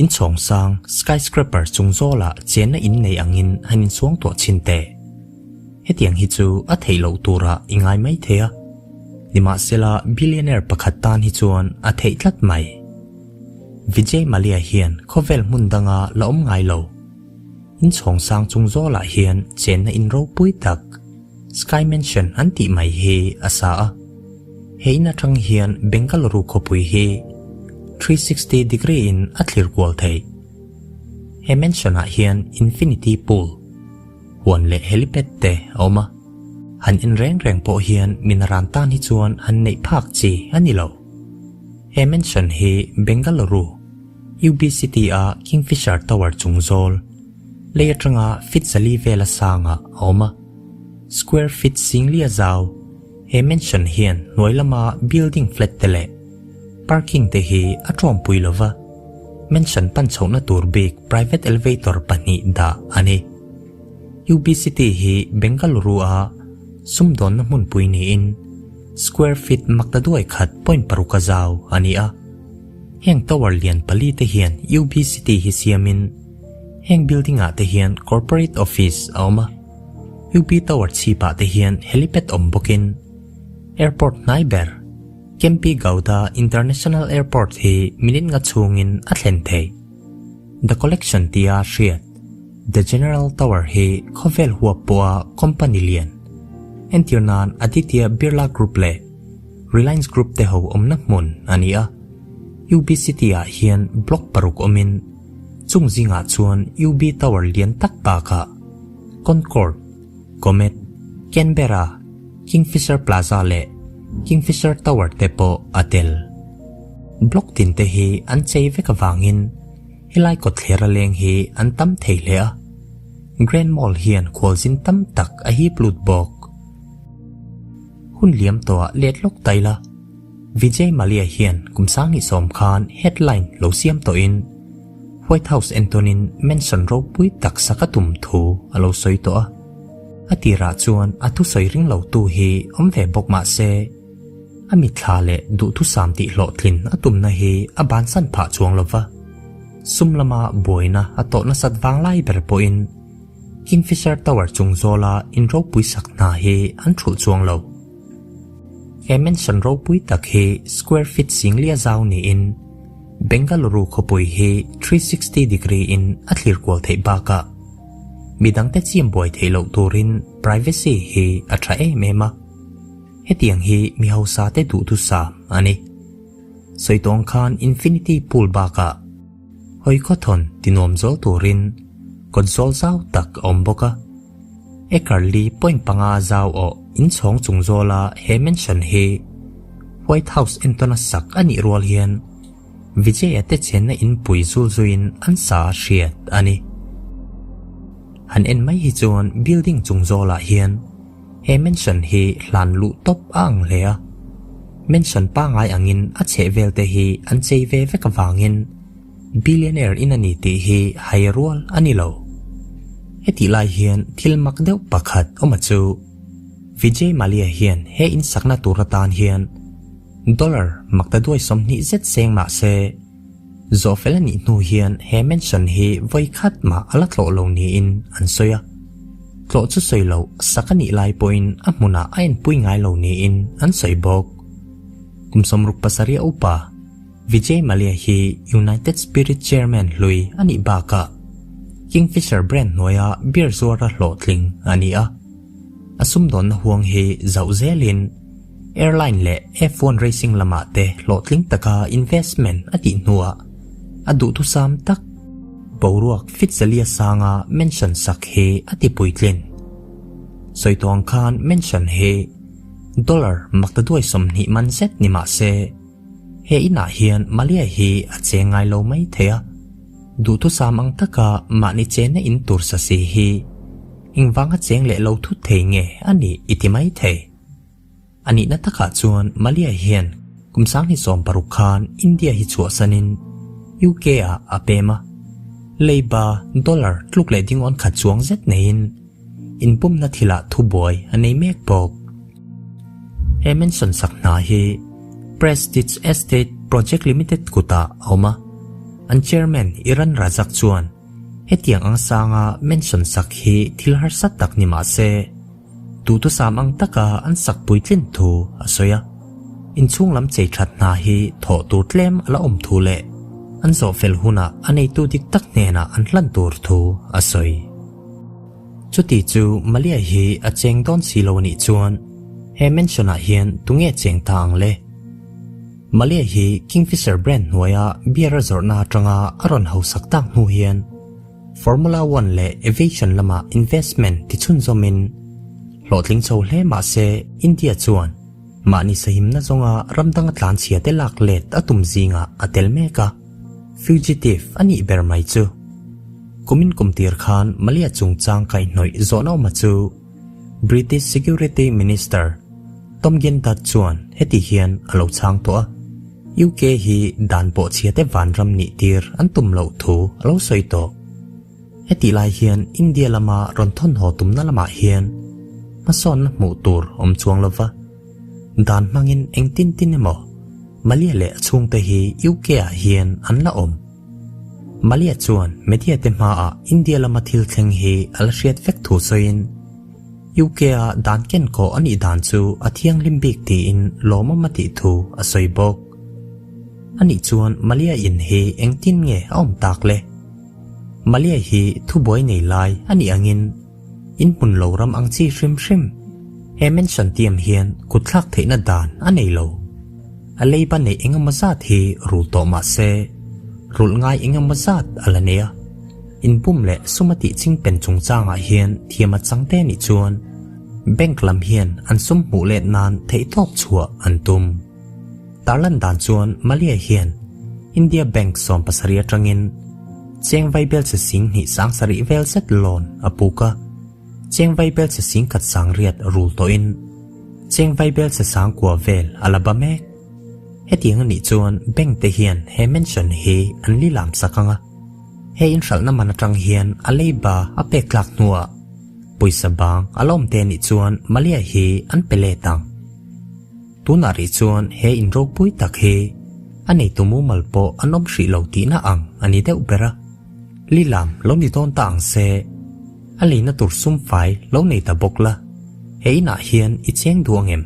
Inchhawng sang, skyscraper, chung zawlah chenna in nei angin han insuang tuah chhin teh. Hetiang hi chu a theih loh turah i ngai mai thei a. Nimahsela billionaire pakhat tan hi chuan a theih tlat mai. Vijay Mallya hian khawvel hmun danga la awm ngai lo. Inchhawng sang chung zawlah hian chenna in ropui tak, Sky Mansion an tih mai hi a sa a. He in atang hian Bengaluru khawpui hi 360 degree in a thlir kual thei. He mansion ah hian infinity pool, huan leh helipad te a awm a. Han en reng reng pawh hian min ran tan hi chuan han neih phak chi a ni lo. He mansion hi Bengaluru, UB City a Kingfisher Tower chung zawl, lei atanga feet zali vela sangah a awm a. Square feet singli a zau. He mansion hian hnuai lama building flat te leh parking te hi a tawmpui lova, mansion pan chhohna tur bik private elevator pahnih dah a ni. UB City hi Bengaluru a sumdawnna hmunpui niin square feet maktaduai khat point paruk a zau a ni a. Heng tower lian pali te hian UB City hi siamin heng building ah te hian corporate office a awm a. UB Tower chhipah te hian helipad awm bawkin airport hnai ber Kempi Gowda International Airport hi minute nga chhungin a thlen thei. The Collection tia hriat The General Tower hi khawvel huap pawha company lian entir nan Aditya Birla Group leh Reliance Group te ho awmna hmun a ni a. UB City ah hian block paruk awmin chung zingah chuan UB Tower lian tak bakah Concord, Comet, Canberra, Kingfisher Plaza leh Kingfisher Tower te pawh a tel. Block tin te hi an chei vek avangin helai kawtthler a leng hi an tam thei hle a, Grand Mall hian khualzin tam tak a hip lut bawk. Hun liam tawhah let lawk ta ila, Vijay Mallya hian kum 2010 khan headline lo siam tawhin, White House entawnin mansion ropui tak sak a tum thu a lo sawi tawh a. A tirah chuan a thusawi ring lotu hi awm ve bawk mah se, a mitthla leh duhthusam tih hlawhtlin a tumna hi a bansan phah chuang lo va. Sum lama buaina a tawh nasat vang lai ber pawhin Kingfisher Tower chung zawla in ropui sak hna hi an thulh chuang lo. He mansion ropui tak hi square feet singlia zau niin Bengaluru khawpui hi 360 degree in a thlir kual theih bakah midangte chiam buai theih loh turin privacy hi a tha em em a. Hetiang hi mi hausa te duhthusam a ni. Sawitawng khan infinity pool bakah hawi khawthawn tinuam zawl turin kawt zawl zau tak a awm bawk a. Acre li point panga zau awh inchhawng chung zawla he mansion hi White House entawna sak a nih rual hian Vijay-a te chenna inpui zul zuiin an sa a hriat a ni. Han en mai hi chuan building chung zawlah hian he mansion hi hlan luh tawp a ang hle a. Mansion pangai angin a chhehvel te hi an chei ve vek avangin Billionaire in a ni tih hi hai rual a ni lo. Hetih lai hian thil mak deuh pakhat awm a chu. Vijay Mallya hian he insakna tur atan hian dollar maktaduai 20 zet seng mah se, zawhfel a nih hnu hian he mansion hi vawi khat mah a la tlawh lo niin an sawi a. Tlawh chu sawi loh sak a nih lai pawhin a hmunah a enpui ngai lo niin an sawi bawk. Kum 67 upa. Vijay Mallya hi United Spirit Chairman hlui a nih bakah Kingfisher brand hnuaia beer zuara hlawhtling a ni a. A sumdawnna huang hi zauh zelin airline leh F1 racing lamah te hlawhtling taka investment a tih hnuah a duhthusam tak boruak Fitzalia sanga mansion sak hi a ti puitlin. Sawituang khan mansion hi dollar maktaduai 20 man zet ni mah se, He inah hian Malia hi a cheng ngai lo mai thei a, duhthusam ang taka mahni chenna in tur sa si hi engvanga cheng leh lo thut thei nge a nih i ti mai thei. A nihna takah chuan Malia hian kum 2016 khan India hi chhuahsanin UK ah a pem a, leiba dollar tluk leh dingawn khat chuang zet neiin inpumna thilah thubuai a nei mek bawk. He mansion sak hna hi Prestige Estate Project Limited kutah a awm a. An chairman Iran Razak chuan hetiang ang sanga mansion sak hi thil harsa tak ni mah se, duhthusam ang taka an sak puitlin thu a sawi a. Inchhung lam chei that hna hi thawh tur tlem a la awm thu leh an zawh fel hunah a neitu dik tak hnenah an hlan tur thu a sawi. Chuti chu Malia hi a cheng dawn si lo a nih chuan he mansion ah hian tunge cheng ta ang le? Malia hi Kingfisher brand hnuaia beer a zawrhna atanga a rawn hausak tak hnu hian Formula One leh aviation lama investment ti chhunzawmin hlawhtling chho hle mah se India chuan mahni sahimna zawnga ram danga tlanchhia te lak let a tum zingah a tel mek a, fugitive a nih ber mai chu. Kumin kum tir khan Malia chungchang kaihhnawih zawhna awma chu British Security Minister Tom Gintat chuan heti hian a lo chhang tawh a, UK hi dan pawhchhia te vanram nih tir an tum loh thu a lo sawi tawh. Hetih lai hian India lama rawn thawn haw tumna lamah hian hmasawnna hmuh tur awm chuang lo va, dan hmangin engtin tin emaw Malia leh a chhungte hi UK ah hian an la awm. Malia chuan media te hmaah India lama thil thleng hi a la hriat vek thu sawiin, UK a dan ken kawh a nih dan chu a thianghlim bik tiin lawmawm a tih thu a sawi bawk. Anih chuan Malia in hi engtin nge a awm tak le? Malia hi thubuai nei lai a nih angin in hmun lo ram ang chi hrim hrim he mansion tiam hian kutthlak theihna dan a nei lo. A leiba neih engemaw zat hi rul tawh mah se rulh ngai engemaw zat a la nei a. Inbum leh sum a tih chingpen chungchangah hian thiam a chang te nih chuan bank lam hian an sum hmuh let nan theihtawp chhuah an tum. Tarlan dan chuan Malia hian India Bank 70 atangin cheng vaibel che sing hnih sang sarih vel zet loan a puk a, cheng vaibel che sing khat sang riat rul tawhin cheng vaibel che sang kua vel a la ba mek. Hetiang a nih chuan bank te hian he mansion hi an li lam sak ang a, he inhralhna man atang hian a leiba a pek tlak hnuah pawisa bang a la awm te nih chuan Malia hi an pe let ang. Tunah rih chuan he in ropui tak hi a neitu mumal pawh an awm hrih lo tihna ang a ni deuh ber a. Lilam lo ni dawn ta ang se, a leina tur sum fai lo nei ta bawk la, he inah hian i cheng duh ang em?